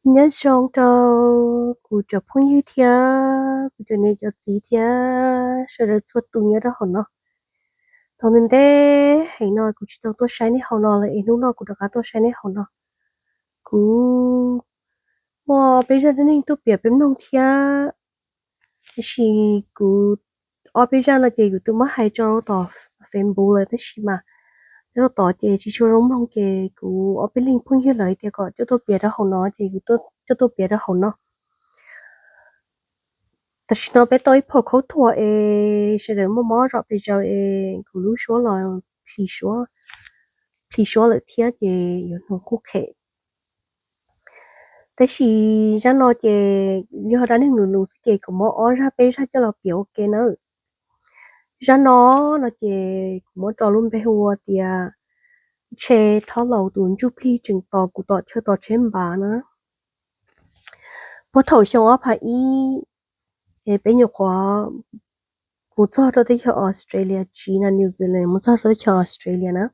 Nyob zoo rau kuv cov phooj ywg thiab kuv cov niam cov txiv thiab sawv daws txhua tus nyob rau hauv no. Thaum ntej ntej heev no kuv tsis tau tuaj saib nej hauv no lawm es hnub no kuv rov qab tuaj saib nej hauv no. Kuv muaj peb zaj dab neeg tuaj piav peb mloog thiab, tab sis kuv ob peb zaj no ces kuv twb muab hais tso rau tom Facebook lawm tab sis mas nyob rau tod ces tsis tshua zoo mloog ces kuv ob peb leeg phooj ywg lawv tias kom coj tuaj piav rau hauv no ces kuv coj tuaj piav rau hauv no. Tam sim no peb tau ib phau khaub thuas es sawv daws muaj mob zom pes zaws es kuv lub suab los plhis suab lawm thiab ces yuav hnov kuj qhem. Tab sis zaj no ces yog dab neeg lus lus xwb ces kuv muab ob zaj peb zaj coj los piav ua ke nawb. Zaj no no ces kuv muab rau lub npe hu ua tias Ntshe Thob Laus tus ntsuj plig tseem tos kuv tom chaw tos tsheb npav na. Puag thaum xyoo ob phav ib, peb nyuam qhuav mus txog rau teb chaws Australia, tsis na New Zealand, mus txog rau teb chaws Australia na,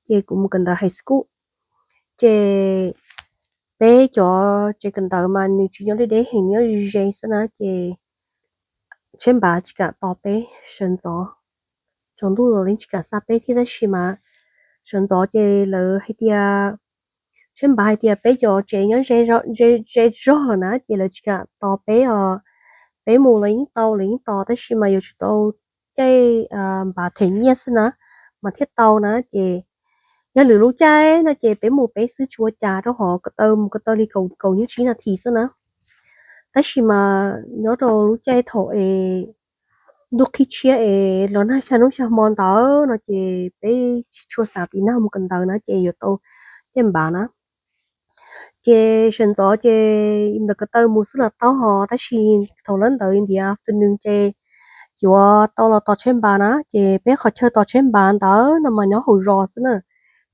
ces kuv mus kawm ntawv high school, ces peb cov tsev kawm ntawv mas nws tsis nyob deb deb heev, nyob ze ze xwb na, ces tsheb npav tsis kam tos peb sawv ntxov, tsaus ntuj los yeej tsis kam xa peb thiab tab sis mas sawv ntxov ces lawv hais tias, tsheb npav hais tias peb cov tsev nyob ze zog lawm na ces lawv tsis kam tos peb os. Peb mus los yeej tau, lawv yeej tos tab sis mas yuav tsum tau caij npav them nyiaj xwb na mas thiaj tau na ces yog lwm lub caij no ces peb mus peb xwb tsis ua cas rau qhov ko taw mus ko taw li kaum, kaum nyuag tsib nas this xwb na. Tab sis mas nyob rau lub caij thaum es ntuj qhib tshiab es los nag xya hnub xya hmo ntawd no ces peb tsis tshua xav tiv nag mus kawm ntawv na ces yuav tau caij npav na. Ces sawv ntxov ces ntawm ko taw mus xwb los tau hos tab sis thaum lawv ntawd ntiav afternoon ces yuav tau los tos tsheb npav na ces peb qhov chaw tos tsheb npav ntawd no mas nyob hauv zos xwb na.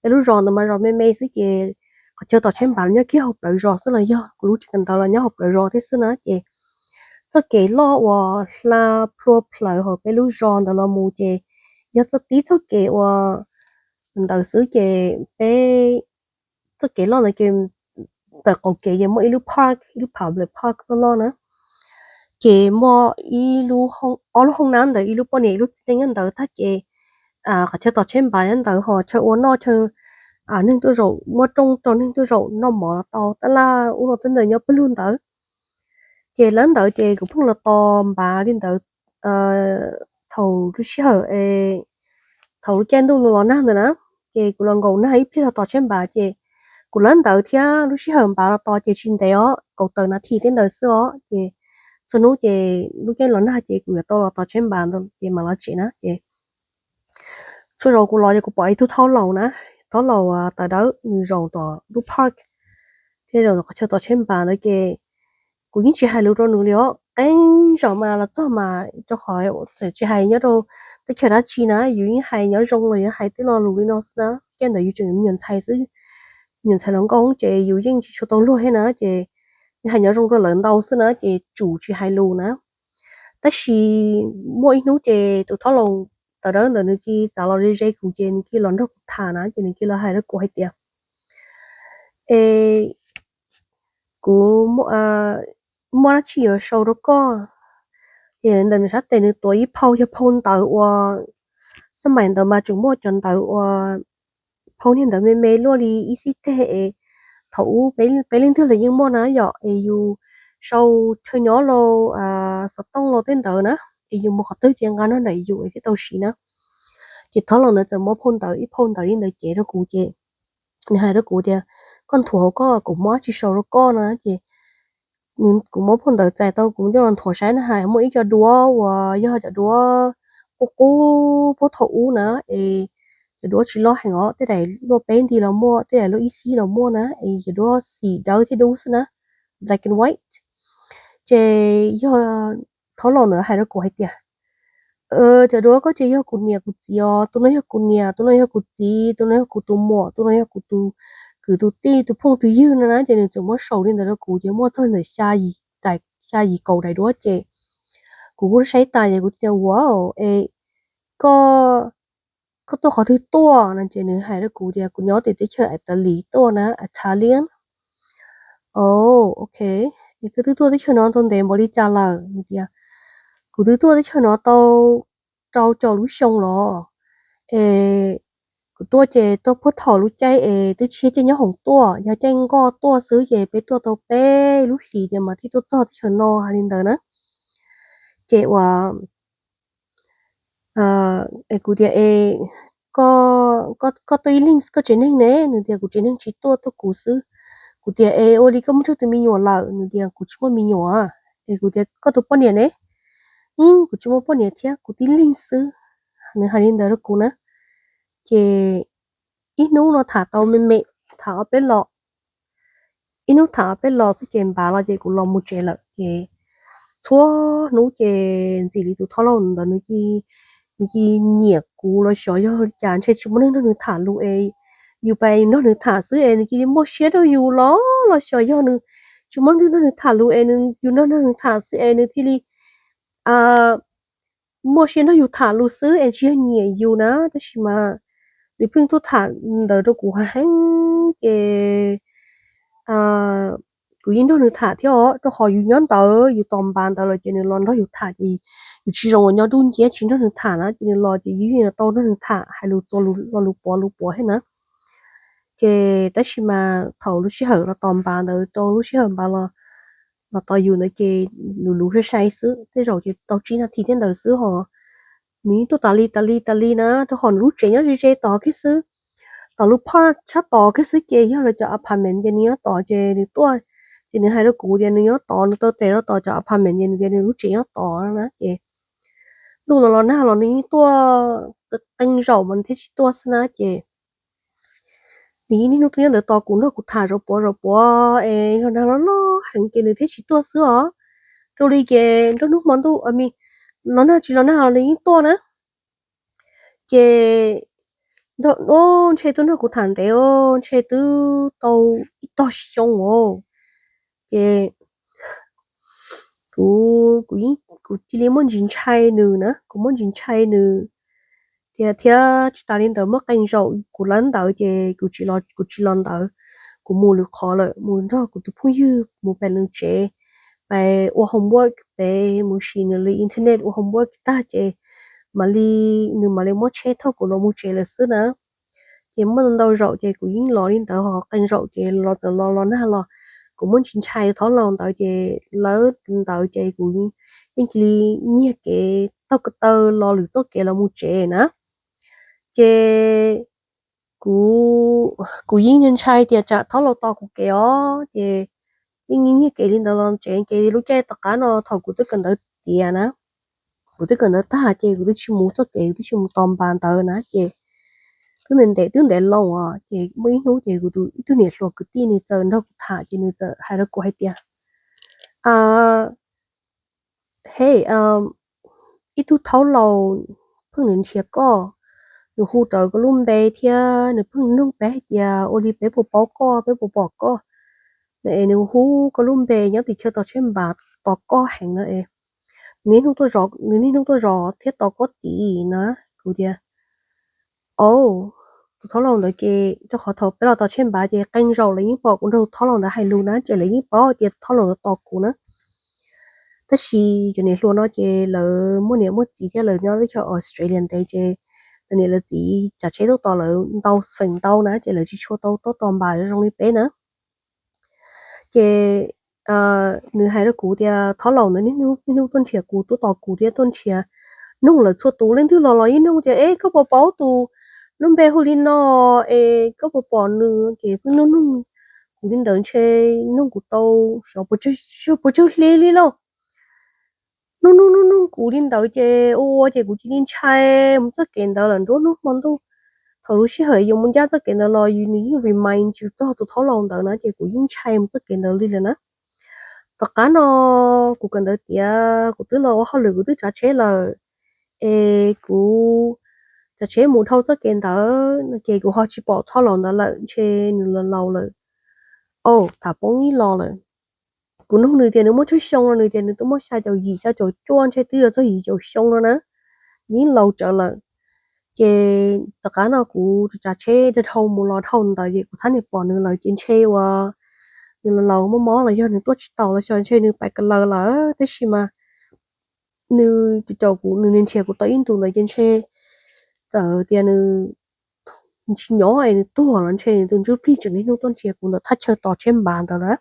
Peb lub zos ntawd mas zos me me xwb ces qhov chaw tos tsheb npav nyob kiag hauv plawv zos xwb los yog kuv lub tsev kawm ntawv los nyob hauv plawv zos thiab xwb na ces txoj kev loj uas hla plhua plawv hauv peb lub zos ntawd los mus ces yog txoj tib txoj kev uas ntawd xwb ces peb txoj kev loj ntawd ces tawm qaum kev ces muaj ib lub park, ib lub public park loj loj na. Ces muaj ib lub, ob lub hoob nab ntawd, ib lub poj niam ib lub txiv neej nyob ntawd tag ces qhov chaw tos tsheb npav nyob ntawd hos chaw ua noj chaw, neeg tuaj zaum muaj rooj rau neeg tuaj zaum noj mov los tau tab laj ub no tej ntawd nyob pawg lug ntawd. Ces lawv ntawd ces kuv pheej los tos npav li ntawd thaum lub sij hawm, thaum lub caij ntuj los nag ntawd na, ces kuv los nkaum nag ib pliag los tos tsheb npav ces kuv lawv ntawd thiab lub sij hawm npav los tos ces tsis ntev os, kaum tawm nas this tej ntawd xwb os ces txhua hnub ces lub caij los nag ces kuv yuav tau los tos tsheb npav ntawd ces mam los tsev na ces txhua zaus kuv los ces kuv pom ib tug thaub laus na, thaub laus tawv dawb nws zaum tom lub park thiab zaum tom qhov chaw tos tsheb npav ntawd ces kuv yeej tsis hais lus rau nws li os. Qee zaum mas los txog mas rau qhov txawm tsis hais nyob rau teb chaws dab tsi na yus yeej hais nyob zoo los yus hais tej lo lus li no xwb na. Caij ntawd yus tseem me nyuam ntxhais xwb, me nyuam ntxhais hluas nkauj ces yus yeej tsis tshua tau luag thiab na ces yus hais nyob zoo rau lawv ntau xwb na ces tsum tsis hais lus na. Tab sis muaj ib hnub ces tus thaub laus tawv dawb ntawd nws cia li txav los ze ze kuv ces nws cia li los nrog kuv tham na ces nws cia li los hais rau kuv hais tias, es kuv muaj dab tsi yuav sau rau koj. Ces ntawm nws sab tes nws tuav ib phau, yog phau ntawv uas xab maim ntawd mas tseem muaj cov ntawv uas phau niag ntawv me me luaj li ib xib teg es thaum ub peb leej twg los yeej muaj na yom, es yus sau chaw nyob los xov tooj los tej ntawd na, es yus mus qhov twg ces nqa noj nraim yus es thiaj tau siv na. Ces thaub laus ntawd txawm muab phau ntawv ib phau ntawv li ntawd cev rau kuv ces nws hais rau kuv tias, koj nthuav hauv koj, kuv muab dab tsi sau rau koj no ces kuv muab phau ntawv txais tau kuv coj los nthuav saib na hais muaj ib co duab uas yog cov duab qub qub puag thaum ub na, es cov duab tsis loj heev os, tej daim luaj peb nti los muaj, tej daim luaj ib xib los muaj na, es cov duab xim dawb thiab dub xwb na, black and white. Ces yog thaub laus ntawd hais rau kuv hais tias, cov duab koj ces yog kuv niam kuv txiv os, tus no yog kuv niam, tus no yog kuv txiv, tus no yog kuv tus muam, tus no yog kuv tus kwv tus tij, tus phooj tus ywg no na. Ces nws txawm muab sau li ntawd rau kuv ces muaj txog ntawm xya yim kaum daim duab ces kuv kuj saib tas ces kuv tias, wow, es koj, koj tuaj qhov twg tuaj no? Ces nws hais rau kuv tias kuv nyob tim teb chaws Italy tuaj na, Italian. O, ok, es koj twb tuaj teb chaws no tau ntev npaum li cas lawm? Nws tias, kuv twb tuaj teb chaws no tau rau caum lub xyoo los, es kuv tuaj ces tuaj puag thaum lub caij es twb tsis yog caij nyob hoom tuaj, yog caij nkoj tuaj xwb, ces peb tuaj tau peb lub hlis ces mas thiaj tuaj txog teb chaws no, hais li ntawd na. Ces uas es kuv tias, es koj, koj twb ib leeg koj tsev neeg ne? Nws tias kuv tsev neeg tsis tuaj, tuaj kuv xwb. Kuv tias, es ua li koj muaj tsawg tus me nyuam lawm? Nws tias kuv tsis muaj me nyuam. Es kuv tias koj tus poj niam ne? Kuv tsis muaj poj niam thiab, kuv tib leeg xwb. Nws hais li ntawd rau kuv na. Ces ib hnub no tham tau me me, tham ob peb lo, ib hnub tham ob peb lo xwb ces npav los ces kuv los mus tsev lawm. Ces txhua hnub ces ntxim li tus thab laug ntawd nws cia li nyiam kuv los xyov yog li cas, ntshe tsis muaj neeg nrog nws tham lus es yus pab nrog nws tham xwb es nws cia li muaj siab rau yus los, los xyov yog nws tsis muaj neeg nrog nws tham lus es nws, yus nrog nrog nws tham xwb es nws thiaj li muaj siab nrog yus tham lus xwb es tsis yog nyiam yus na. Tab sis mas nws pheej tuaj tham ntawd rau kuv heev ces kuv yeej nrog nws tham thiab os, rau qhov yus nyob ntawd yus tos npav ntawd lawm ces nws los nrog yus tham ces yus tsis zoo uas nyob dub nciab tsis nrog nws tham na, ces nws los ces yus yeej tau nrog nws tham hais lus txuas lo lus puav lus puav thiab na. Ces tab sis mas thaum lub sij hawm los tos npav ntawd rau lub sij hawm npav los, los tos yus ntawd ces luv luv sai sai xwb, tej zaum ces tau tsib nas this thiab ntawd xwb hos nws yeej tuaj tas li tas li tas li na, rau qhov nws lub tsev nyob ze ze tod kiag xwb, tom lub park sab tod kiag xwb ces yog lawv cov apartment ces nws nyob tod ces nws tuaj, ces nws hais rau kuv tias nws nyob tod, nws taw tes rau tom cov apartment ces nws tias nws lub tsev nyob tod na. Ces ntuj los los nag los nws yeej tuaj, qee zaum mas nws thiaj tsis tuaj xwb na. Ces nws yeej niaj hnub tuaj nyob ntawd tos kuv, nrog kuv tham zaum puav zaum puav es los nag los los heev ces nws thiaj tsis tuaj xwb os. Rau li ces nruab hnub hmo ntuj, los nag tsis los nag los nws yeej tuaj na. Ces ntshe twb nrog kuv tham ntev, ntshe twb tau ib tog xyoo os. Ces kuv, kuv yeej, kuv cia li muaj ntsis ntshai nws na, kuv muaj ntsis ntshai nws thiab. Thiab tsis tas li ntawd muaj qee zaum kuv lawv ntawd ces kuv tsis los, kuv tsis los ntawd, kuv mus lwm qhov lawm, mus nrog kuv tus phooj ywg mus pem nws tsev, pem ua homework pem, mus sim nws li internet ua homework tag ces mam li, nws mam li muab tsheb thauj kuv los mus tsev lawm xwb na. Ces muaj ntau zaum ces kuv yeej los li ntawd, ho qee zaum ces los txawm los los nag los kuv muaj ntsis ntshai thab laus ntawd ces lawv ntawd ces kuv yeej cia li nyiag kev taug ko taw los lwm txoj kev los mus tsev na. Ces kuv, kuv yeej ntshai tias tsam thab laus tos kuv kev os, ces yeej nyiag kev li ntawd los tsev. Ces lub caij tom qab no thaum kuv twb kawm ntawv tiav na, kuv twb kawm ntawv tag ces kuv twb tsis mus txoj kev, kuv twb tsis mus tos npas ntawd na ces twb ntev ntev, twb ntev loo os, ces muaj ib hnub ces kuv tus ib tug niam hluas kwv tij nws txawm nrog kuv tham ces nws txawm hais rau kuv hais tias, Hej, ib tug thab laus pheej nws nrhiav koj, nws hu rawv koj lub npe thiab nws pheej nug peb hais tias ua li peb puas paub koj, peb puas pom koj. Es nws hu koj lub npe nyob tim chaw tos tsheb npas tos koj heev no es nws niaj hnub tuaj zov, nws niaj hnub tuaj zov thiab tos koj tid na. Kuv tias, O, tus thab laus ntawd ces rau qhov thaum peb los tos tsheb npas ces qee zaum lawv yeej pom kuv nrog thab laus ntawd hais lus na, ces lawv yeej paub tias thab laus ntawd tos kuv na. Tab sis cov niam hluas no ces lawv muaj niam muaj txiv thiab lawv nyob teb chaws Australia ntev ces lawv niam lawv txiv tsav tsheb tuaj tos lawv ntau feem ntau na ces lawv tsis tshua tau tuaj tos npas zoo li peb na. Ces nws hais rau kuv tias thab laus ntawd niaj hnub niaj hnub tuaj nrhiav kuv, tuaj tos kuv thiab tuaj nrhiav, nug lawv txhua tus, leej twg los los yeej nug tias, Es koj puas paub tus lub npe hu li no? Es koj puas pom nws? Ces pheej nug nug kuv li ntawd ntshe nug kuv tau xyov puas tsawg hli li lauj. Nug nug nug nug kuv li ntawd ces ua ua ces kuv cia li ntshai mus txoj kev ntawd lawm nruab hnub hmo ntuj. Thaum lub sij hawm yuav mus ncaj txoj kev ntawd los nws yeej remind tsis txog tus thab laus ntawd na ces kuv yeej ntshai mus txoj kev ntawd li lawm na. Tom qab no kuv kawm ntawv tiav, kuv twb los ua hauj lwm, kuv twb tsav tsheb lawm, es kuv tsav tsheb mus dhau txoj kev ntawd no ces kuv ho tsis pom thab laus ntawd lawm, ntshe nws los laus lawm. Au, tham poob ib los lawm. Kuv nug nws tias nws muaj tsawg xyoo no, nws tias nws twb muaj xya caum yim xya caum cuaj, ntshe twb yuav txog yim caum xyoo no na, yeej laus tsawv lawm. Ces tom qab no kuv tsav tsheb dhau mus los dhau ntawd ces kuv thiaj li pom nws lawm ces ntshe uas nws laus mob mob los yog nws tuaj tsis taus los xyov ntshe nws pais ka laws lawm, tab sis mas nws caum kuv, nws nrhiav kuv tau ib ntus ntawd ces ntshe txawm tias nws tsis nyob es nws tuag los ntshe nws tus ntsuj plig tseem niaj hnub tuaj nrhiav kuv ntawm thaj chaw tos tsheb npav ntawd lawm.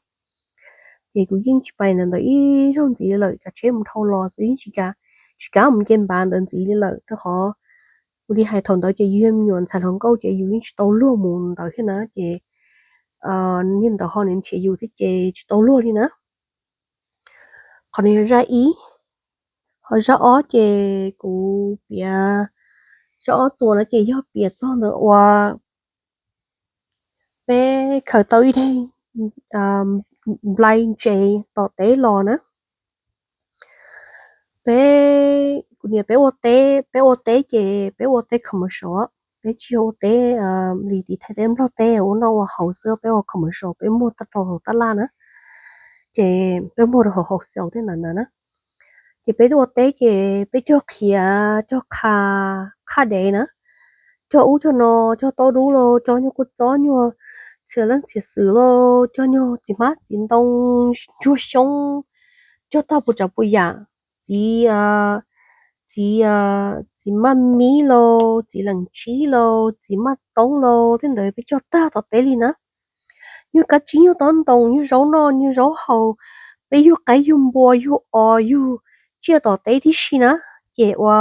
Ces kuv yeej tsis pais ntawd ntawd ib zaug ntxiv li lawm, tsam tsheb mus dhau los xwb, yeej tsis kav, tsis kav mus nce npav ntawd ntxiv li lawm, rau qhov ua li hais thaum ntawd ces yus yog me nyuam ntxhais hluas nkauj ces yus yeej tsis tau luag mus ntawd thiab na, ces niag ntawd ho nws nrhiav yus thiab ces tsis tau luag li na. Qhov no yog zaj ib. Ho zaj ob ces kuv piav, zaj ob txuas no ces yog piav txog ntawm uas peb khaws tau ib daim nplai ntses tom teb los na. Peb, kuv niam peb ua teb, peb ua teb ces peb ua teb commercial, peb tsis yog ua teb li tim Thaib teb Nplog teb ua noj ua haus xwb, peb ua commercial, peb muag tag rau hauv tab laj na, ces peb muag rau hauv hauv xyaus tej ntawd na. Ces peb ua teb ces peb cog qhiav, cog qha, qhaj dev na, cog ub cog no, cog taub dub los, cog nyuag kua txob, nyuag txhia leej txhia xwm los, cog nyuag txiv hmab txiv ntoo, ntsuag xyoob, cog tag puas tsav puas yam, txiv, txiv, txiv maj mib los, txiv leem tsib los, txiv maj toob los, tej ntawd peb cog tag tom teb li na. Nyuag kab tsib, nyuag tob ntoo, nyuag zaub noj, nyuag zaub haus, peb yug qaib yug npua yug os yug tsiaj tom teb tib si na. Ces ua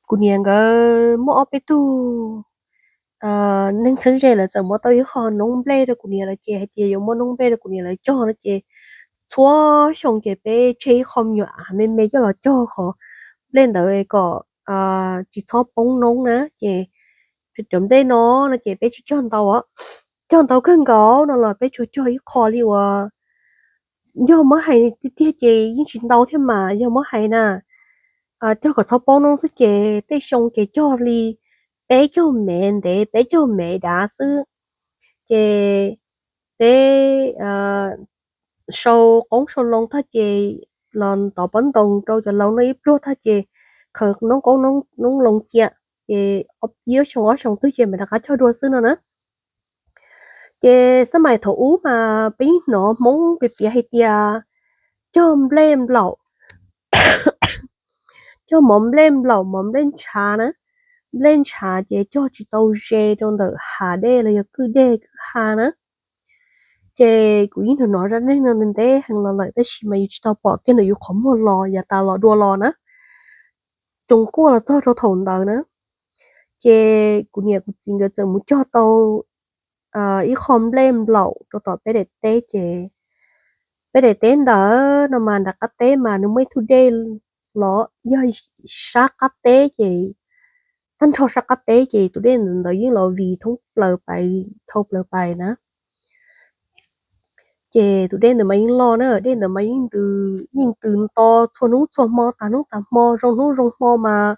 kuv niam nkawd muaj ob peb tug neeg txheeb ze lawv txawm muab tau ib qho noob nplej rau kuv niam lawv, ces hais tias yuav muab noob nplej rau kuv niam lawv cog no ces txhua xyoo ces peb tseg ib qho me nyuam av me me coj los cog qhov nplej ntawd kom tsis txhob poob noob na. Ces cov nplej no no ces peb tsis cog ntau, cog ntau kawg nkaus no los peb tsuas cog ib qho li uas yog muab hais tiag tiag ces yeej tsis ntau thiab mas yog muab hais na, cog kom txhob poob noob xwb ces tej xyoo ces cog li peb caug mev ntev, peb caug mev dav xwb. Ces peb sau qoob sau loo tag ces los tov pob ntoos rau cov laus noj ib pluag tag ces khaws noob qoob noob loo cia, ces ib xyoo ob xyoo twg ces mam rov qab cog dua xwb no na. Ces xab mais thaum ub mas peb yeej hnov Hmoob piav piav hais tias cog nplej nplaum, cog mov nplej nplaum, mov nplej ntshav na. Nplej ntshav ces cog tsis tau ze rau ntawm hav dej los yog kwj dej kwj ha na. Ces kuv yeej hnov hnov zaj neeg no ntev heev los lawm tab sis mas yus tsis tau pom kiag ntawm yus qhov muag los yav tas los dua los na, tsoos kuaj los txog rau thaum ntawd na. Ces kuv niam kuv txiv nkawd txawm mus cog tau ib qho nplej nplaum rau tom peb daim teb ces peb daim teb ntawd no mas nram qab teb mas nws muaj ib tug dej los yog sab qab teb ces tag nrho sab qab teb ces tus dej ntawd yeej los vim thoob plaws pais, dhau plaws pais na. Ces tus dej ntawd mas yeej loj na, dej ntawd mas yeej ntws, yeej ntws nto txhua hnub txhua hmo, tag hnub tag hmo, zoo hnub zoo hmo mas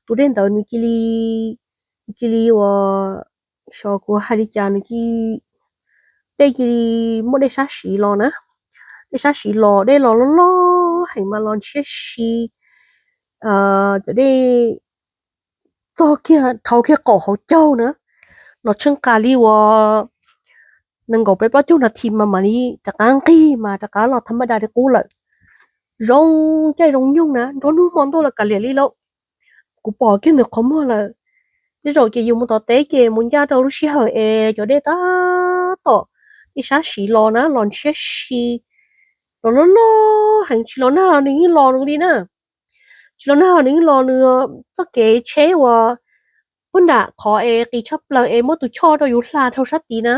tus dej ntawd nws cia li, cia li uas xyov kuv hais li cas nws cia, dej cia li muaj dej sab siv los na. Dej sab siv los, dej los loj loj heev mas los ntshiab si, cov dej txog kiag dhau kiag qaum hauv caug na, los tsheej qas li uas nees nkaum peb plaub caug nas this mas mam li rov qab nqig mas rov qab los thab maj da li qub lawm. Zoo caij zoo nyoog na, nruab hnub hmo ntuj los kav liam li lauj. Kuv pom kiag ntawm qhov muag lawm. Tej zaum ces yus mus tom teb ces mus ncaj rau lub sij hawm es cov dej tab tom dej sab siv los na, los ntshiab si, los loj loj heev, tsis los nag los nws yeej los nws li na. Tsis los nag los nws yeej los nws, txoj kev tsheb uas puag nram qhov es qis tshaj plaws es muab tus choj rau yus hla dhau sab tid na,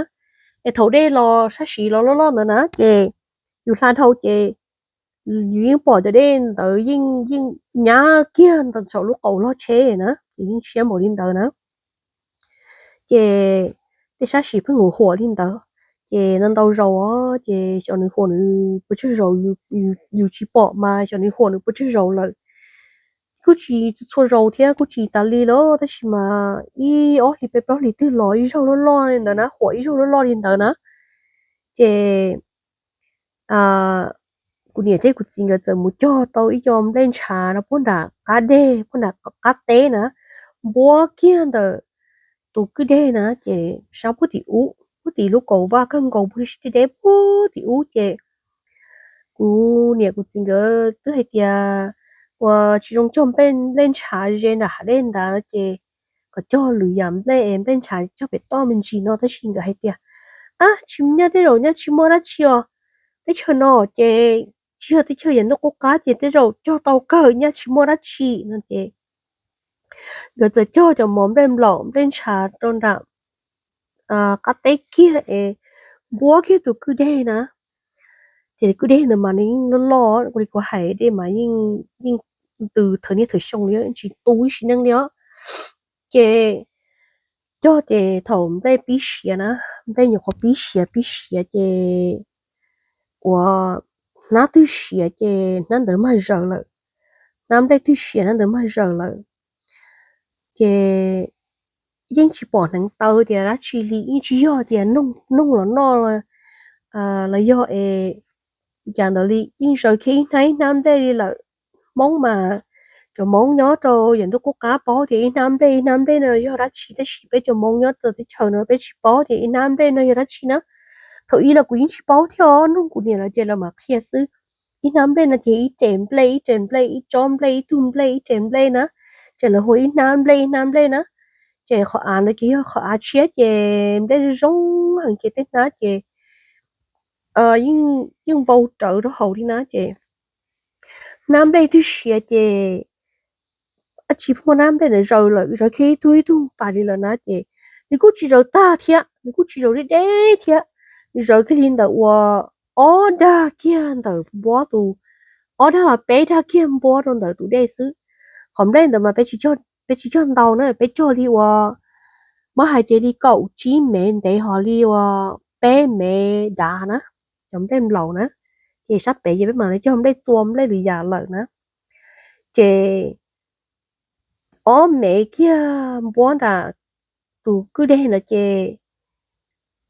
es thaum dej los sab siv los loj loj ntawd na ces yus hla dhau ces yus yeej pom cov dej ntawd yeej, yeej nyab kiag ntawm saum lub qaum log tsheb na, ces yeej siab npaum li ntawd na. Ces tej sab sim pheej huam huam li ntawd, ces ntau ntau zaus os, ces xyov nws huam nws puas tsawg zaus, yus tsis pom mas xyov nws huam nws puas tsawg zaus lawm. Kuj tsis txhua zaus thiab kuj tsis tas li lawm, tab sis mas ib ob hlis peb plaub hlis twg los ib zaug loj loj li ntawd na, huam ib zaug loj loj li ntawd na. Ces kuv niam thiab kuv txiv nkawd txawm mus cog tau ib co nplej ntshav rau puag nram qab deg, puag nram qab teb na, npuab kiag ntawm tus kwj deg na, ces sab puag tim ub. puag tim lub kaum vaj kawg nkaus puag deb deb puag tim ub ces kuv niam kuv txiv nkawd twb hais tias uas tsis zoo cog nplej ntshav ze nram hav dej ntawd ces kom cog lwm yam nplej es nplej ntshav cog pem toj me ntsis no, tab sis nkawd hais tias ab tsis nyab tej zaum nyab tsis muaj dab tsi os, teb chaws no ces tsis yog teb chaws yam ntuj qub qab ces tej zaum cog tau kawg nyab tsis muaj dab tsi no ces nkawd txawm cog cov mov nplej nplaum nplej ntshav rau nram qab teb kiag es npuab kiag tus kwj deg na. Ces kwj deg ntawd mas nws yeej loj loj, ua li kuv hais dej mas yeej ntws thawm niaj thawm xyoo li, tsis tu ib sim neej li os. Ces cog ces thaum nplej pib siav na, nplej nyuam qhuav pib siav pib siav ces uas hnab twg siav ces hnab ntawd mag zaws lawm, hnab nplej twg siav hnab ntawd mag zaws lawm. Ces yeej tsis pom hneev taw tias dab tsi li, yeej tsis yog tias noog los noj los yog es cas ntawd li, yeej zaws kiag ib hnab ib hnab nplej li lawm. Hmoob mas cov Hmoob nyob rau yam ntuj qub qab paub tias ib hnab nplej ib hnab nplej no yog dab tsi, tab sis peb cov Hmoob nyob rau teb chaws no peb tsis paub tias ib hnab nplej no yog dab tsi na. Thaum ib los kuv yeej tsis paub thiab, nug kuv niam lawv ces lawv mam qhia xwb. Ib hnab nplej no ces ib res nplej ib res nplej, ib tsob nplej ib tug nplej ib res nplej na, ces lawv hu ib hnab nplej ib hnab nplej na. Ces qhov av no ces yog qhov av tshiab ces nplej zoo heev ces tej hnab ces yeej vau rawv rau hauv li na ces hnab nplej twg siav ces dab tsi muaj hnab nplej ntawd zaws lawm, zaws kiag ib tug ib tug pas li lawm na ces nws kuj tsis zaws tag thiab, nws kuj tsis zaws deb deb thiab, nws zaws kiag li ntawm uas ob dag kiag ntawm npuab tus, ob dag los peb dag kiag npuab rau ntawm tus dej xwb. Qhov nplej ntawd mas peb tsis cog ntau na, peb cog li uas muab hais tias li kaum tsib mev ntev ho li uas peb mev dav na, cov nplej nplaum na. Ces sab pem ces peb mam li cog nplej txua nplej lwm yam lawm na. Ces ob mev kiag npuab nram tus kwj deg ntawd ces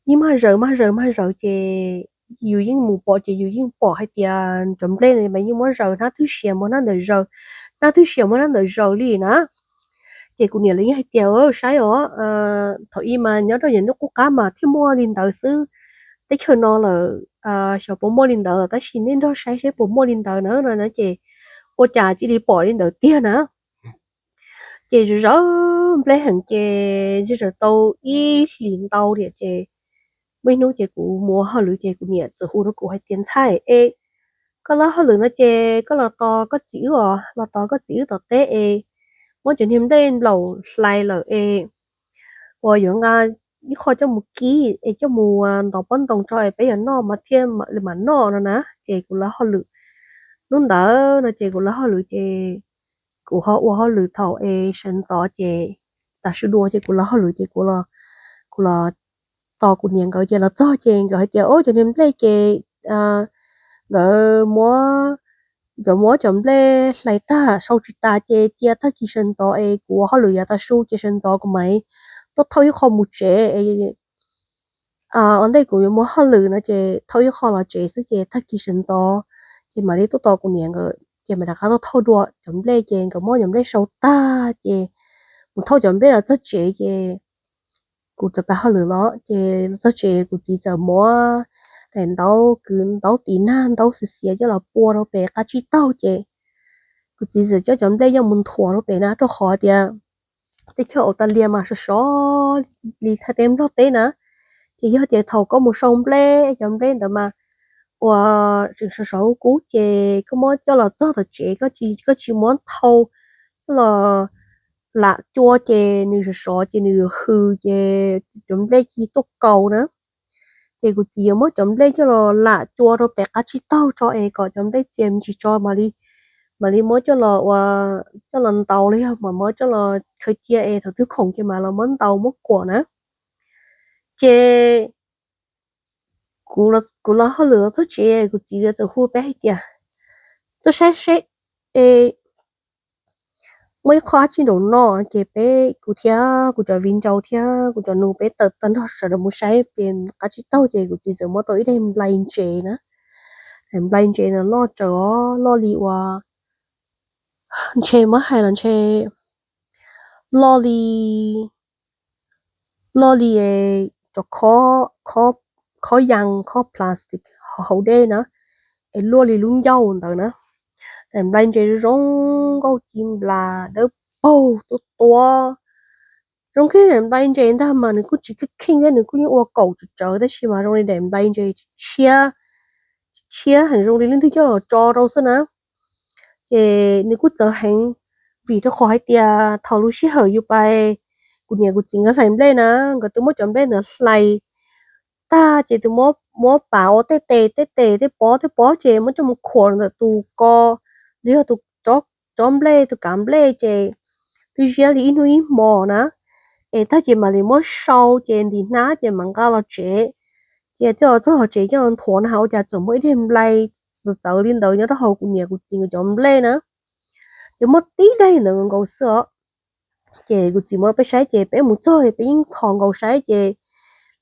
yeej mag zaws mag zaws mag zaws ces yus yeej mus pom ces yus yeej pom hais tias cov nplej no mas yeej muab zaws, hnab twg siav muab hnab ntawd zaws, hnab twg siav muab hnab ntawd zaws li na. Ces kuv niam lawv yeej hais tias saib os, thaum ub mas nyob rau yam ntuj qub qab mas thiaj muaj li ntawd xwb, teb chaws no lawm xyov puas muaj li ntawd, tab sis nej nrog saib seb puas muaj li ntawd na no na ces ua cas cia li pom li ntawd tiag na. Ces zaws zaws nplej heev ces zaws zaws tau ib hlis ntau tiam ces muaj ib hnub ces kuv mus ua hauj lwm ces kuv niam txawm hu rau kuv hais tias ntxhais e, koj lawb hauj lwm no ces koj los tos koj txiv wb os, los tos koj txiv wb tom teb es muab cov niag nplej nplaum hlais lawm es uas yuav nqa ib qho coj mus kib es coj mus ntov pob ntoo tso es peb yuav noj mas thiaj li mam noj no na. Ces kuv lawb hauj lwm hnub ntawd no ces kuv lawb hauj lwm ces kuv ho ua hauj lwm thaum es sawv ntxov ces tas su dua ces kuv lawb hauj lwm ces kuv los tos kuv niam nkawd ces los txog ces nkawd hais tias o cov niag nplej ces nkawd muab, nkawd muab cov nplej hlais tag sau tsis tas ces cia tag kis sawv ntxov es kuv ua hauj lwm yav tas su ces sawv ntxov kuv mam tuaj thauj ib qho mus tsev es ua ntej kuv yuav mus hauj lwm no ces thauj ib qho los tsev xwb ces tag kis sawv ntxov ces mam li tuaj tos kuv niam nkawd ces mam rov qab tuaj thauj dua cov nplej ces nkawd muab cov nplej sau tag ces mus thauj cov nplej los txog tsev ces kuv txawm pab hauj lwm los ces los txog tsev kuv txiv txawm muab daim ntaub kwv ntaub tiv nag ntaub xiav xiav coj los pua rau pem qab tsib taug ces kuv txiv txawm coj cov nplej coj mus nthuav rau pem na rau qhov tias teb chaws Australia mas sov sov li thaj teb Nplog teb na. Ces yog tias thaum koj mus sau nplej cov nplej ntawd mas uas tseem sov sov kub ces koj muab coj los txog tom tsev koj tsis muab thau coj los lam cua ces nws sov sov ces nws yuav hws ces cov nplej cia li tuaj kaus na. Ces kuv txiv yuav muab cov nplej coj los lam cua rau pem qab tsib taug tso es kom cov nplej txias me ntsis tso mam li, mam li muab coj los ua, coj los ntaus los yog mam muab coj los khaws cia es thaum twg khoom ces mam los muab ntaus muab kuam na. Ces kuv los hauj lwm los txog tsev kuv txiv txawm hu peb hais tias tuaj saib seb es muaj ib qho dab tsi nraum no ces peb, kuv thiab kuv cov viv ncaus thiab kuv cov nus peb tawm tag nrho sawv daws mus saib pem qab tsib taug ces kuv txiv txawm muab tau ib daim nplai ntses na. Daim nplai ntses ntawd loj tsaws os, loj li uas ntshe muab hais los ntshe loj li, loj li cov khob, khob, khob yas, khob plastic hauv dej na, es luaj li lub ncauj ntawd na. Daim nplai ntses zoo nkauj ci nplas dawb paug tuab tuab. Zoo kiag daim nplai ntses ntag mas nws kuj tsis kheej kheej thiab, nws kuj yeej ua kaum tsawv tsawv tab sis mas zoo li daim nplai ntses tshiab, tshiab heev zoo li leej twg coj los tso rau xwb na. Ces nws kuj txawv heev, vim rau qhov hais tias thaum lub sij hawm yus pais, kuv niam kuv txiv nkawd hlais nplej na, nkawd twb muab cov nplej ntawd hlais tag ces twb muab pav ua tej tes tej tes tej pob tej pob ces muab coj mus khuam ntawm tus ko, los yog tus tsob nplej, tus kav nplej ces twb ziab li ib hnub ib hmos na. Es tag ces mam li muab sau ces ntim hnab ces mam nqa los tsev. Ces twb los txog los tsev coj los nthuav na has ua cas txawm muaj ib daim nplai txawv txawv li ntawd nyob rau hauv kuv niam kuv txiv nkawd cov nplej na. Ces muaj tib daim ntawd nkaus xwb os. Ces kuv txiv muab peb saib ces peb mus txog peb yeej thov nkaus saib ces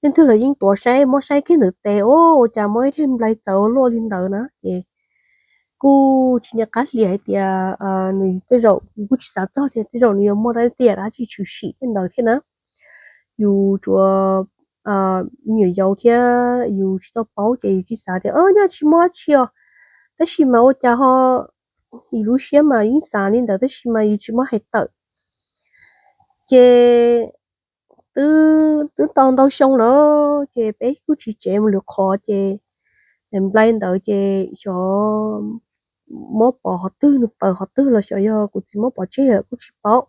leej twg los yeej tuav saib, muab saib kiag ntawm tes, ua cas muaj ib daim nplai txawv luaj li ntawd na. Ces kuj tsis nco qab hais tias nws tej zaum, yus kuj tsis xav txog tias tej zaum nws yuav muaj dab tiam dab tsi tshwm sim tej ntawd thiab na. Yus tsuas me nyuam yaus thiab yus tsis tau paub ces yus tsis xav tias nyaj tsis muaj dab tsi os. Tab sis mas ua cas ho, yus lub siab mas yeej xav li ntawd tab sis mas yus tsis muab hais tawm. Ces twb tau ntau xyoo lawm ces peb kuj tsis tsev mus lwm qhov ces daim nplai ntawd ces xyov muab pov qhov twg, nws pawv qhov twg los xyov yog kuv txiv muab pov tseg lawm kuj tsis paub.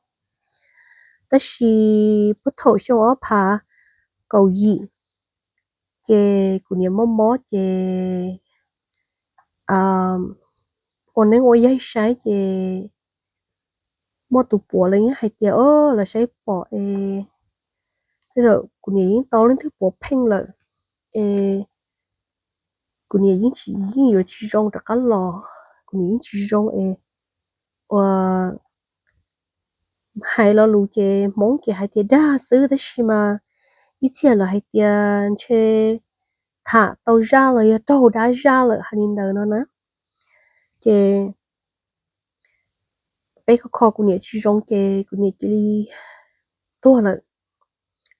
Tab sis puag thaum xyoo ob phav kaum yim ces kuv niam mob mob ces ua neeb ua yaig saib ces muaj tus puav leej hais tias, o, los saib pom es, tej zaum kuv niam yeej tau leej twg puav pheej lawm es kuv niam yeej tsis, yeej yuav tsis zoo rov qab los, kuv niam yeej tsis zoo es ua hais lo lus ces Hmoob ces hais tias dag xwb tab sis mas ib txhia lawv hais tias ntshe tham tau zaj los yog raug dab zaj lawm hais li ntawd no na. Ces peb kho kho kuv niam tsis zoo ces kuv niam cia li tuag lawm.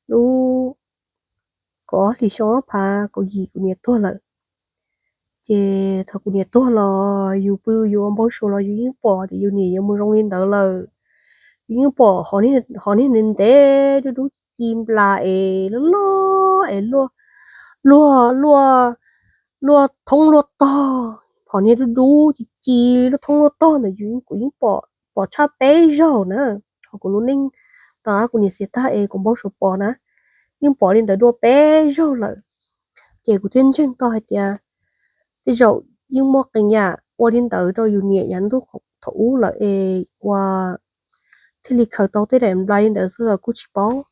Lub kaum ob hlis xyoo ob phav kaum yim kuv niam tuag lawm. Ces thaum kuv niam tuag los yus pw yus ua npau suav los yus yeej pom tias yus niam yuav mus zoo li ntawd lawm. Yus yeej pom qhov niag ntev ntev dub dub ci nplas es loj loj es luaj, luaj, luaj, luaj thoob luaj tog. Qhov niag dub dub ci ci luaj thoob luaj tog ntawd yus, kuv yeej pom, pom tshaj peb zaug na. Qhov kuv lub neej tau kuv niam xiam tag es kuv npau suav pom na, yeej pom li ntawd dua peb zaug lawm. Ces kuv thiaj ntseeg tau hais tias tej zaum yeej muaj qee yam ua li ntawd rau yus niam yav ntuj thaum ub lawm es ua thiaj li khaws tau tej daim nplai li ntawd xwb los kuj tsis paub.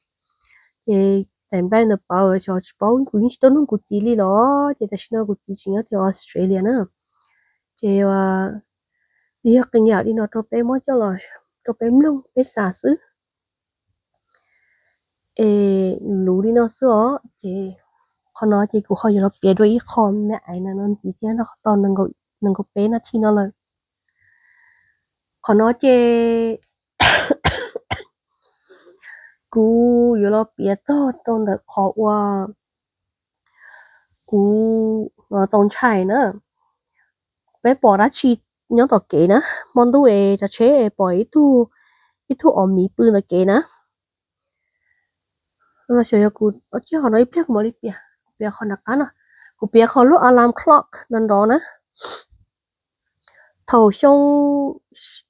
Ces daim nplai ntawd pawv los xyov tsis paub, kuv yeej tsis tau nug kuv txiv li los ces tam sim no kuv txiv tseem nyob tim Australia na. Ces yog qee yam li no rau peb muab coj los rau peb mloog peb xav xwb. Es luv li no xwb os. Ces qhov no ces kuv ho yuav los piav dua ib qho me me aiv no ntxiv thiab no tau nees nkaum peb nab thi no lawm. Qhov no ces kuv yuav los piav txog rau ntawm qhov uas kuv tau ntshai na. Peb pom dab tsi nyob tom kev na, hmo ntuj es cov tsheb pom ib tug, ib tug os miv pw ntawm kev na. Los xyov yog kuv, cia qhov no ib pliag kuv mam li piav, kuv piav qhov nram qab no, kuv piav qhov lub alarm clock no nrov na. Thaum xyoo,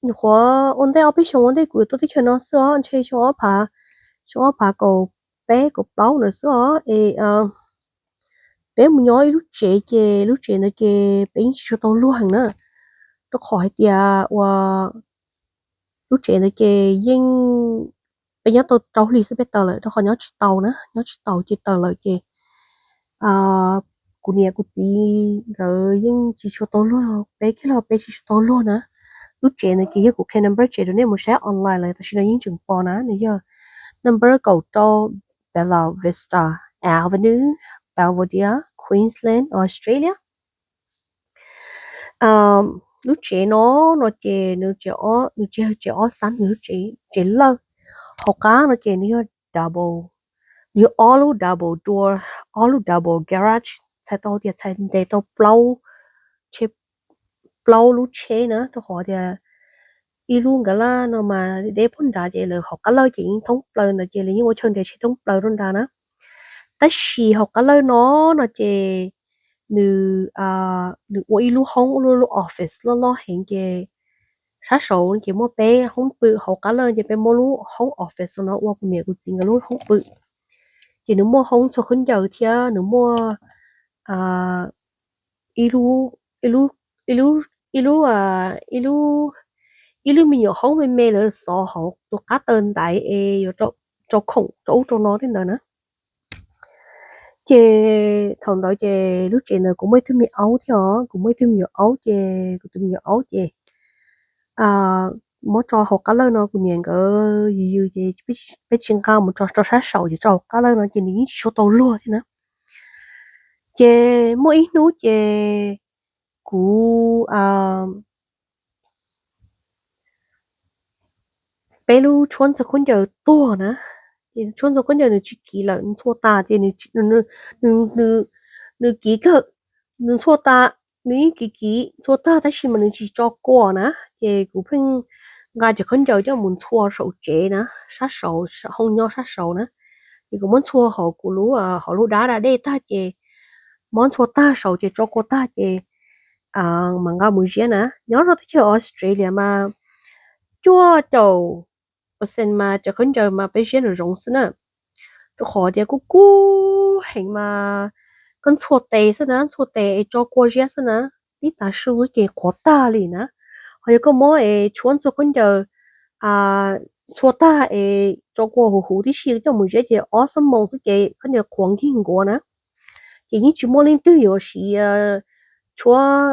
nyuam qhuav ua ntej ob peb xyoo ua ntej kuv yuav tuaj teb chaws no xwb os, ntshe xyoo ob phav, xyoo ob phav kaum peb kaum plaub ntawd xwb os es peb mus nyob ib lub tsev ces lub tsev ntawd ces peb yeej tsis tshua tau luag heev na, rau qhov hais tias uas lub tsev ntawd ces yeej peb nyob tau rau hli xwb peb tawm lawm, rau qhov nyob tsis taus na, nyob tsis taus ces tawm lawm ces kuv niam kuv txiv nkawd yeej tsis tshua tau luag, peb kiag los peb tsis tshua tau luag na. Lub tsev ntawd ces yog kuv qhia number tsev rau nej mus saib online lawm, tam sim no yeej tseem pom na, nws yog number kaum rau Bella Vista Avenue, Belvedere, Queensland, Australia. Lub tsev no, no ces nws tsev ob xab, nws tsev lawj, hauv qab no ces nws yog double, nws ob lub double door, ob lub double garage, txhais tau tias txhais ntes tau plaub, tsheb, plaub lub tsheb na, rau qhov tias ib lub nkawd laj no mas deb puag nrad ces lawv hauv qab lawj ces yeej thoob plaws ntawd ces lawv yeej ua chaw nres tsheb thoob plaws rau nrad na. Tab sis hauv qab lawj no no ces nws, nws ua ib lub hoob, ua lub office loj loj heev ces sab saud ces muaj peb hoob pw, hauv qab lawj ces peb muab lub hoob office no ua kuv niam kuv txiv nkawd lub hoob pw. Ces nws muaj hoob txhua khaub ncaws thiab nws muaj ib lub, ib lub, ib lub, ib lub, ib lub, ib lub me nyuam hoob me me lawv xov hauv tus qab taw ntaiv es yuav rau khoom rau ub rau no tej ntawd na. Ces thaum ntawd ces lub tsev ntawd kuv muaj ib tug me aub thiab os, kuv muaj ib tug me nyuam aub ces kuv tus me nyuam aub ces muab tso hauv qab lawj no, kuv niam nkawd yws yws ces peb tsis nqa mus tso, tso sab saud ces tso hauv qab lawj no ces nws yeej tsis tshua tau luag thiab na. Ces muaj ib hnub ces kuv peb lub tshuab ntxhua khaub ncaws tuag na. Ces tshuab ntxhua khaub ncaws nws tsis kiv lawm, nws ntxhua tas ces nws kiv kawg, nws ntxhua tas, nws yeej kiv kiv ntxhua tag tab sis mas nws tsis tso kua na. Ces kuv pheej nqa cov khaub ncaws coj mus ntxhua saum tsev na, sab saud, hoob nyob sab saud na. Ces kuv muab ntxhua hauv kuv lub, hauv lub dab da dej tag ces muab ntxhua tag saud ces tso kua tag ces mas nqa mus ziab na. Nyob rau teb chaws Australia mas cuaj caum percent mas cov khaub ncaws mas peb ziab nraum zoov xwb na. Rau qhov tias kuj kub heev mas koj ntxhua tes xwb na, ntxhua tes es tso kua ziab xwb na, tib tav su ces qhuav tag li na. Ho yog koj muab es tshuab ntxhua khaub ncaws ntxhua tag es tso kua huv huv tib si coj mus ziab ces ob xuab moos xwb ces khaub ncaws qhuav nkig nkuav na. Ces yeej tsis muaj leej twg yuav siv tshuab,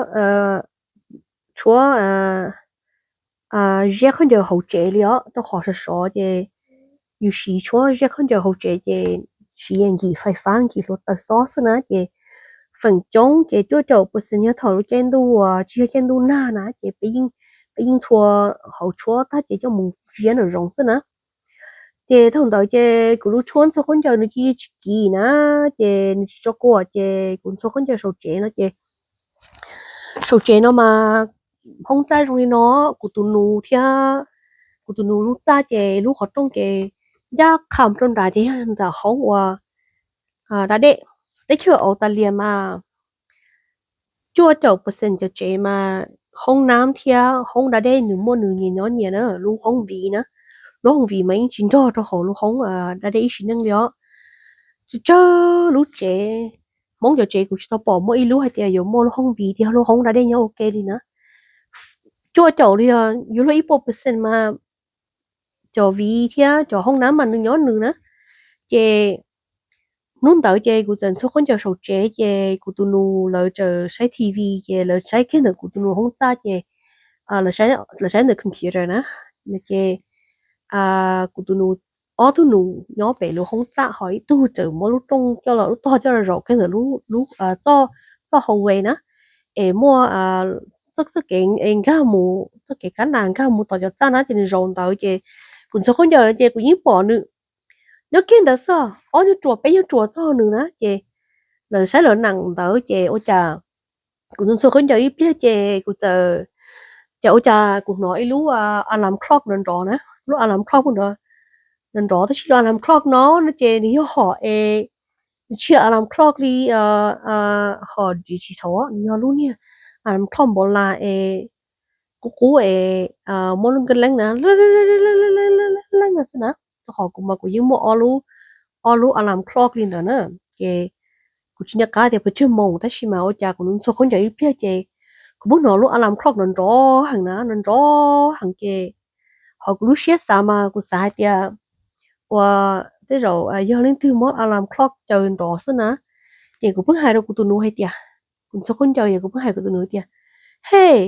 tshuab ziab khaub ncaws hauv tsev li os, rau qhov sov sov ces yus siv tshuab ziab khaub ncaws hauv tsev ces siv nkim fais fab nkim hluav taws xob xwb na. Ces feem coob ces cuaj caum percent yog thaum lub caij ntuj uas tsis yog caij ntuj nag na ces peb yeej ntxhua hauv tshuab tag ces coj mus ziab nraum zoov xwb na. Ces thaum ntawd ces kuv lub tshuab ntxhua khaub ncaws nws cia li tsis kiv na, ces nws tsis tso kua ces kuv ntxhua khaub ncaws saum tsev no ces saum tsev no mas hoob txaj zoo li no, kuv tus nus thiab, kuv tus nus lub txaj ces lub qhov rooj ces ncaj qha rau nrad ces yog ntawm hoob uas da dej. Teb chaws Australia mas cuaj caum percent cov tsev mas hoob nab thiab hoob da dej nws muaj nws nyias nyob nyias na, lub hoob viv na. Lub hoob viv mas yeej tsis nrog rau hauv lub hoob da dej ib sim neej li os. Tsawg tsawg lub tsev, Hmoob cov tsev kuv tsis tau pom muaj ib lub hais tias yuav muaj lub hoob viv thiab lub hoob da dej nyob ua ke li na. Cuaj caum li os, yuav luag ib puas percent mas cov viv thiab cov hoob nab mas nws nyob nws na. Ces hnub ntawd ces kuv txawm ntxhua khaub ncaws saum tsev ces kuv tus nus lawv txawm saib T V ces lawv saib kiag ntawm kuv tus nus hoob txaj ces lawv saib ntawm computer na. Ces kuv tus nus, ob tug nus nyob pem lub hoob txaj ho ib tug txawm muab lub rooj coj los, lub tog coj los zaum kiag ntawm lub txoj hallway na, es muaj txoj kev nkag mus, txoj kev kab nas nkag mus tom cov txaj na ces nws zaum ntawd ces kuv ntxhua khaub ncaws ces kuv yeej pom nws nyob kiag ntawd xwb, ob nyuag ruam peb nyuag ruam txog nws na ces lawv saib lawv nees ntawd ces ua cas kuv ntxhua khaub ncaws ib pliag ces kuv txawm, ces ua cas kuv hnov ib lub alarm clock nrov nrov na, lub alarm clock nrov nrov tab sis lub alarm clock no no ces nws yog hom es, nws tsis yog alarm clock li, hom digital, nws yog lub niag alarm clock npaum li es qub qub es muab lub nkawd leeb na, leeb no xwb na. Rau qhov kuv mas kuv yeej muaj ob lub alarm clock li ntawd na, ces kuv tsis nco qab tias pes tsawg moos tab sis mas ua cas kuv ntxhua khaub ncaws ib pliag ces kuv pheej hnov lub alarm clock nrov nrov heev na, nrov nrov heev ces ho kuv lub siab xav mas kuv xav hais tias ua tej zaum yog leej twg muab alarm clock caws nrov xwb na. Ces kuv pheej hais rau kuv tus nus hais tias, kuv ntxhua khaub ncaws es kuv pheej hais kuv tus nus tias, Hey,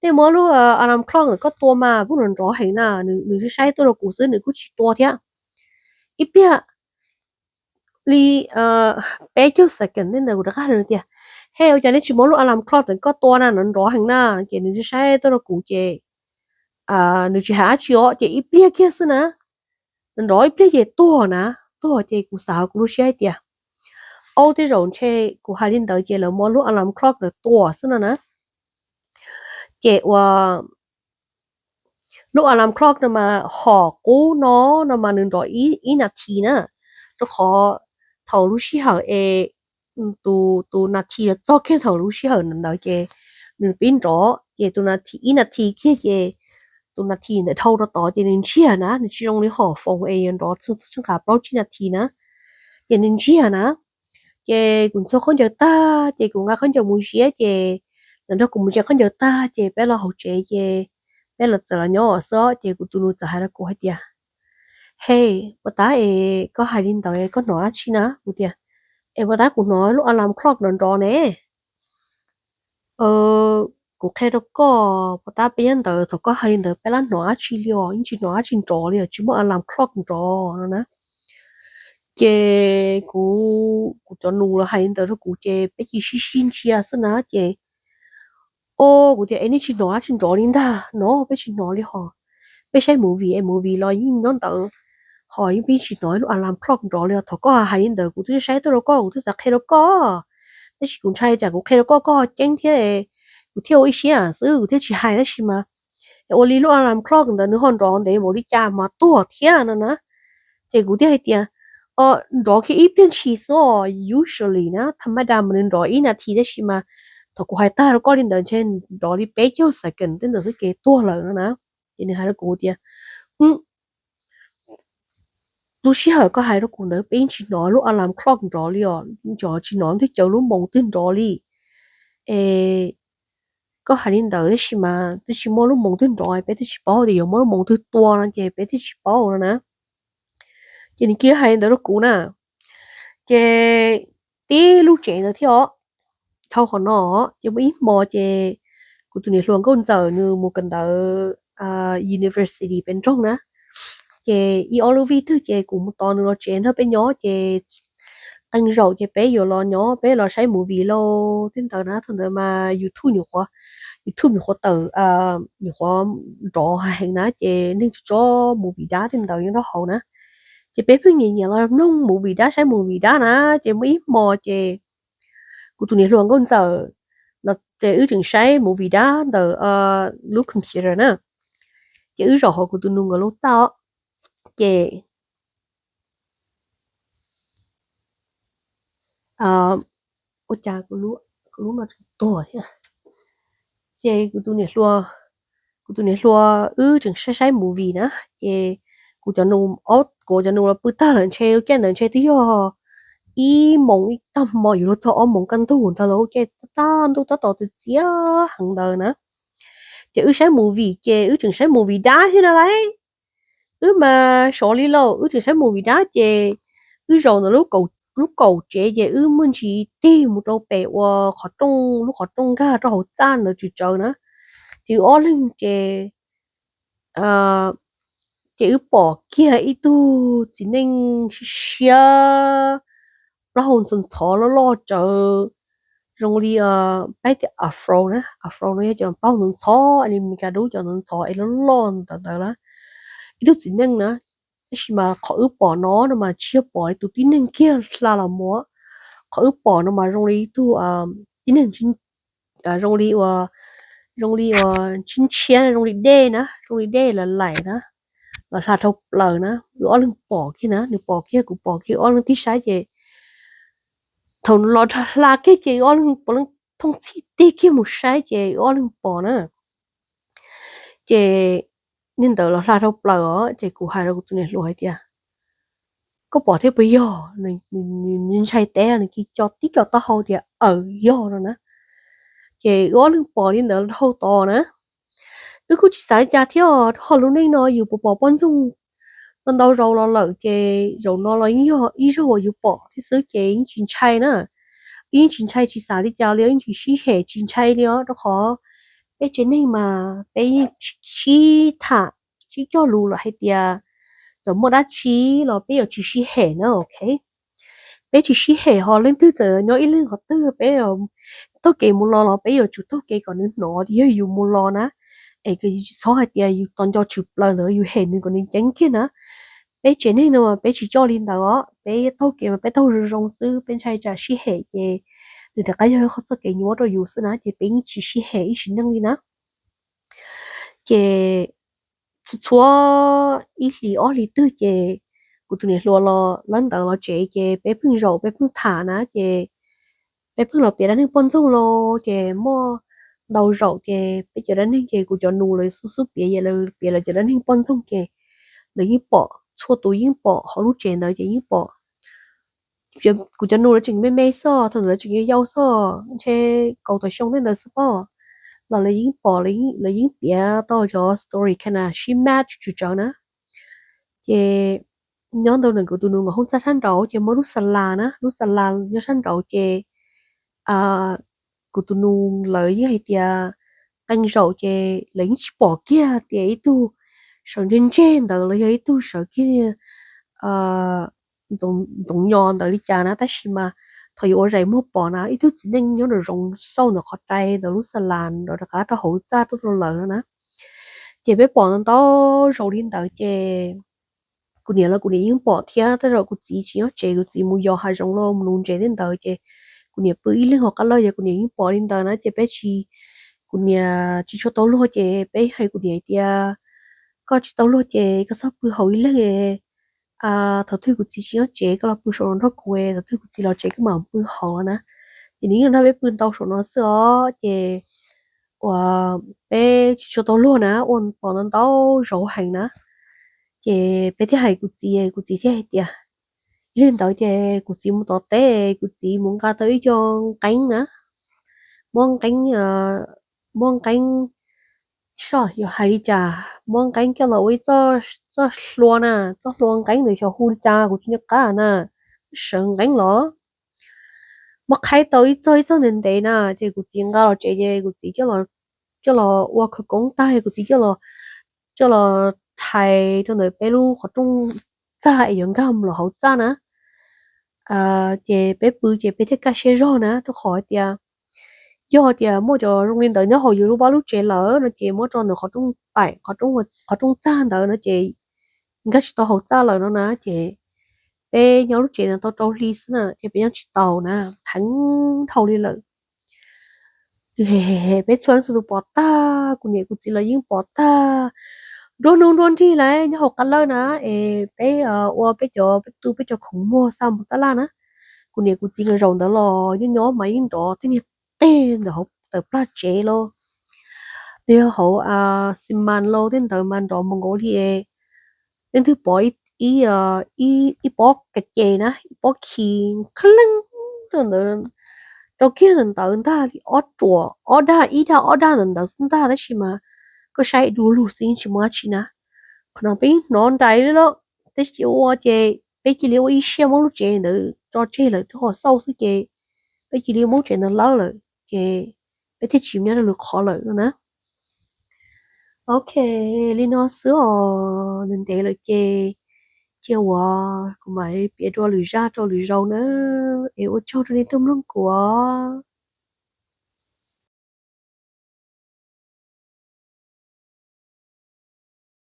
nej muab lub alarm clock ntawm koj tua mas pheej nrov nrov heev na, nws saib tuaj rau kuv xwb nws kuj tsis tua thiab. Ib pliag li peb caug second tej ntawd kuv rov qab hais tias, Hey, ua cas nej tsis muab lub alarm clock ntawm koj tua na, nrov nrov heev na? Ces nws saib tuaj rau kuv ces nws tsis hais dab tsi os ces ib pliag kiag xwb na, nrov nrov ib pliag ces tuag na. tuag ces kuv xav hauv kuv lub siab hais tias, aub, tej zaum ntshe kuv hais li ntawd ces lawv muab lub alarm clock ntawd tua xwb no na. Ces ua lub alarm clock no mas hom qub no, no mas nws nrov ib nas this na, rau qhov thaum lub sij hawm es tus tus nas this txog kiag thaum lub sij hawm ntawd ces nws pib nrov, ces tus nas this ib nas this kiag ces tus nas this ntawd dhau rau tod ces nws ntsiag na, nws tsis zoo li hom phones es yuav nrov txhua nqa plaub tsib nas this na, ces nws ntsiag na. Ces kuv ntxhua khaub ncaws tag ces kuv nqa khaub ncaws mus ziab ces nws nrog kuv mus ziab khaub ncaws tag ces peb los hauv tsev ces peb los txawm los nyob xwb ces kuv tus nus txawm hais rau kuv hais tias, Hej, puas tab es koj hais li ntawd koj hnov dab tsi na? Kuv tias, Es puas tab kuv hnov lub alarm clock nrov nrov ne. Kuv qhia rau koj, puas tab peb nyob ntawd thaum koj hais li ntawd peb lab hnov dab tsi li os, yeej tsis hnov dab tsi nrov li os, tsis muaj alarm clock nrov no na. Ces kuv, kuv cov nus los hais li ntawd rau kuv ces peb cia sib sib ntsia xwb na ces, o, kuv tias, Es nej tsis hnov dab tsi nrov li ntag no? Peb tsis hnov li hos. Peb saib movie es movie los yeej nyob ntawd, hos yeej peb tsis hnov lub alarm clock nrov li os. Thaum koj hais li ntawd kuv twb saib tuaj rau koj, kuv twb xav qhia rau koj, tab sis kuv ntshai tsam kuv qhia rau koj koj ho ceeb thiab, kuv thiaj ua ib siab xwb kuv thiaj tsis hais tab sis mas ua li lub alarm clock ntawd nws ho nrov ntev npaum li cas mas tuag thiab no na. Ces kuv thiaj hais tias, Nrov kiag ib pliag ntshis xwb os, usually na, tha maj da mas nws nrov ib nas this tab sis mas thaum kuv hais tag rau koj li ntawd ntshe nrov li peb caug second tej ntawd xwb ces tuag lawm no na. Ces nws hais rau kuv tias, Lub sij hawm koj hais rau kuv ntawd peb yeej tsis hnov lub alarm clock nrov li os, cov tsis hnov twg caws lub moos twg nrov li. Es koj hais li ntawd tab sis mas twb tsis muaj lub moos twg nrov, peb twb tsis paub tias yuav muaj lub moos twg tua no ces peb twb tsis paub no na. Ces nws cia li hais li ntawd rau kuv na. Ces tib lub tsev ntawd thiab os, dhau qhov no ces muaj ib hmo ces kuv tus niam hluas nkauj ntxawm nws mus kawm ntawv university pem nroog na. Ces ib ob lub vij twg ces kuv mus tos nws los tsev nrog peb nyob ces qee zaum ces peb yuav los nyob peb los saib movie lauj tej ntawd na. Thaum ntawd mas YouTube nyuam qhuav, YouTube nyuam qhuav tawm, nyuam qhuav nrov heev na ces neeg tso tso movie dab tej ntawd nyob rau hauv na. Ces peb pheej nyiam nyiam los mloog movie dab saib movie dab na. Ces muaj ib hmo ces kuv tus niam hluas nkauj ntxawm los ces wb tseem saib movie dab ntawm lub computer na. Ces wb zaum hauv kuv tus nus nkawd lub txaj os. Ces ua cas kuv lub no tseem tuag thiab. Ces kuv tus niam hluas, kuv tus niam hluas wb tseem saib saib movie na. Ces kuv cov nus, kuv cov nus los pw tag lawm ntshe lub caij ntawd ntshe twb yog ib moos ib tag hmo yuav luag txog ob moos kaj ntug ntawd lawm, caij tag ntuj tab tom txias txias heev ntawd na. Ces wb saib movie ces wb tseem saib movie dab thiab na lauj. Wb mas sov li lauj, wb tseem saib movie dab ces wb zaum ntawm lub kaum tsev ces wb muaj ntsis tig mus rau pem uas qhov rooj, lub qhov rooj nkag rau hauv txaj ntawd tsis tsawv na. Ces wb ob leeg ces, ces wb pom kiag ib tug txiv neej siab siab, plaub hau ntxhov ntxhov loj loj tsawv, zoo li peb tias afro na, afro no yog cov plaub hau ntxhov ntxhov li Meskas dub cov ntxhov ntxhov es loj loj ntawd ntawd na. Ib tug txiv neej na, tab sis mas qhov wb pom no no mas tsis yog pom tus tib neeg kiag hla los mus, qhov wb pom no mas zoo li ib tug tib neeg zoo li uas, zoo li uas ntshiab ntshiab zoo li dej na, zoo li dej los laim na, los hla dhau plaws na. Wb ob leeg pom kiag na, nws pom kiag kuv pom kiag, wb ob leeg tig saib ces thaum los hla kiag ces wb ob leeg puav leej thooj txhij tig kiag mus saib ces wb ob leeg pom na. Ces niag ntawd los hla dhau plaws os, ces kuv hais rau kuv tus niam hluas hais tias, Koj pom thiab puas yog? Nws ntshai teb, nws cia li co tib co taub hau tias, Aws, yog no na. Ces wb ob leeg pom li ntawd dhau tod na. Wb kuj tsis xav li cas thiab, ho lub neej no yus puas pom poj ntxoog ntau ntau zaus los lawm ces zaum no los yeej yog ib zaug uas yus pom thiab xwb ces yeej tsis ntshai na. Yeej tsis ntshai tsis xav li cas li, yeej tsis sib hem tsis ntshai li os, rau qhov peb tsev neeg mas peb yeej sib tham sib cog lus lawm hais tias txawm muaj dab tsi los peb yuav tsis sib hem na, ok. Peb tsis sib hem, ho leej twg txawm nyob ib leeg qhov twg peb taug kev mus los los peb yuav tsum taug kev kom nws hnov tias yog yus mus los na. Es tsis txhob hais tias yus tos nco tshwm plaws ntawd yus hem nws kom nws ceeb kiag na. peb tsev neeg no mas peb tsis coj li ntawd os, peb taug kev mas peb taug zoo zoo xwb, peb ntshai tsam sib hem ces nws rov qab yog qhov txoj kev nyuaj rau yus xwb na, ces peb yeej tsis sib hem ib sim neej li na. Ces txhua ib hlis ob hlis twg ces kuv tus niam hluas los lawv ntawd los tsev ces peb pheej zaum peb pheej tham na, ces peb pheej los piav dab neeg poj ntxoog los ces muaj ntau zaum ces peb cov dab neeg ces kuv cov nus lawv xub xub piav, lawv piav lawv cov dab neeg poj ntxoog ces lawv yeej pom, txhua tus yeej pom, hauv lub tsev ntawd ces yeej pom. Kuv cov nus lawv tseem me me xwb, thaum ntawd lawv tseem yau yau xwb, ntshe kaum tawm xyoo tej ntawd xwb pob, los lawv yeej pom, lawv yeej piav tau cov story kana sib match tsawv tsawv na. Ces nyob ntawm kuv tus nus nkawd hoob txaj sab nraud ces muaj lub xa las na, lub xa las nyob sab nraud ces kuv tus nus lawv yeej hais tias qee zaum ces lawv yeej tsis pom kiag tias ib tug sawv ntseg ntseg ntawd los yog ib tug sawv kiag ntxoov nyo ntawd li cas na, tab sis mas thaum yuav ua zais muag pom na ib tug txiv neej nyob nraum zoov xauj ntawm qhov rai ntawm lub xa las nrov rov qab rau hauv txaj tuaj rau lawv no na. Ces peb pom ntau ntau zaus li ntawd ces kuv niam los kuv niam yeej pom thiab, tej zaum kuv txiv tsis nyob tsev, kuv txiv mus yos hav zoov los mus nuv ntses tej ntawd ces kuv niam pw ib leeg hauv qab lawj ces kuv niam yeej pom li ntawd na. Ces peb tsis, kuv niam tsis tshua tau luag ces peb hais kuv niam tias koj tsis tau luag ces koj txhob pw hauv ib leeg, thaum twg kuv txiv tsis nyob tsev koj los pw saum no nrog kuv, thaum twg kuv txiv los tsev koj mam pw hauv na. Ces nws yeej nrog peb pw ntau saum no xwb os. Ces uas peb tsis tshua tau luag na, ua pom ntau ntau zaus heev na. Ces peb thiaj hais kuv txiv, kuv txiv thiaj hais tias, yog li ntawd ces kuv txiv mus tom teb, kuv txiv mus nqa tau ib co nqeeb na, muab nqeeb, muab nqeeb, soj yuav hais li cas, muab nqeeb coj los ua ib txoj hlua na, txoj hlua nqeeb ntawd xyov hu li cas kuv tsis nco qab na, sawv nqeeb los muab qhaib tau ib txoj ib txoj ntev ntev na, ces kuv txiv nqa los tsev ces kuv txiv coj los ua khawv koob tag, kuv txiv coj los thais rau ntawm peb lub qhov rooj txaj es yuav nkag los hauv txaj na. Ces peb pw ces peb thiaj kaj siab zog na, rau qhov tias yog tias muaj cov zoo li ntawd nyob hauv yus lub vaj lub tsev lawm no ces muab tso ntawm qhov rooj paim, qhov rooj txaj ntawd no ces nkag tsis tau hauv txaj lawm no na. Ces peb nyob lub tsev no tau rau hli xwb na ces peb nyob tsis taus na, heev dhau li lawm. Peb txhua leej txhua tus pom tag, kuv niam kuv txiv los yeej pom tag. Nruab hnub nruab nrig lawm nyob hauv qab lawj na, es peb ua peb cov, peb tu peb cov khoom muag xa mus tab laj na. Kuv niam kuv txiv nkawd zaum ntawd los nyob nyob mas yeej nrov tej niag teg ntawm hauv tawm plag tsev los, yog hauv xi mas los tej ntawd mas nrov mus nkaus li. Leej twg pom ib pob kas ces na, ib pob khi kha leej rau ntawd, rau kiag ntawm ntawd ntag li ob ruam ob dag, ib dag ob dag ntawm ntawd xwb ntag, tab sis mas koj saib du lug xwb yeej tsis muaj dab tsi na. Qhov no peb yeej hnov nraim li lawm, tab sis ua ces peb cia li ua ib siab muab lub tsev ntawd tso tseg lawm rau qhov xauj xwb ces peb cia li muab lub tsev ntawd lawb lawm ces peb thiaj tsis nyob rau lwm qhov lawm no na. Ok, li no xwb os, ntev ntev lawm ces cia uas kuv mam piav dua lwm zaj rau lwm zaus na, es ua tsaug rau nej tuaj mloog kuv os.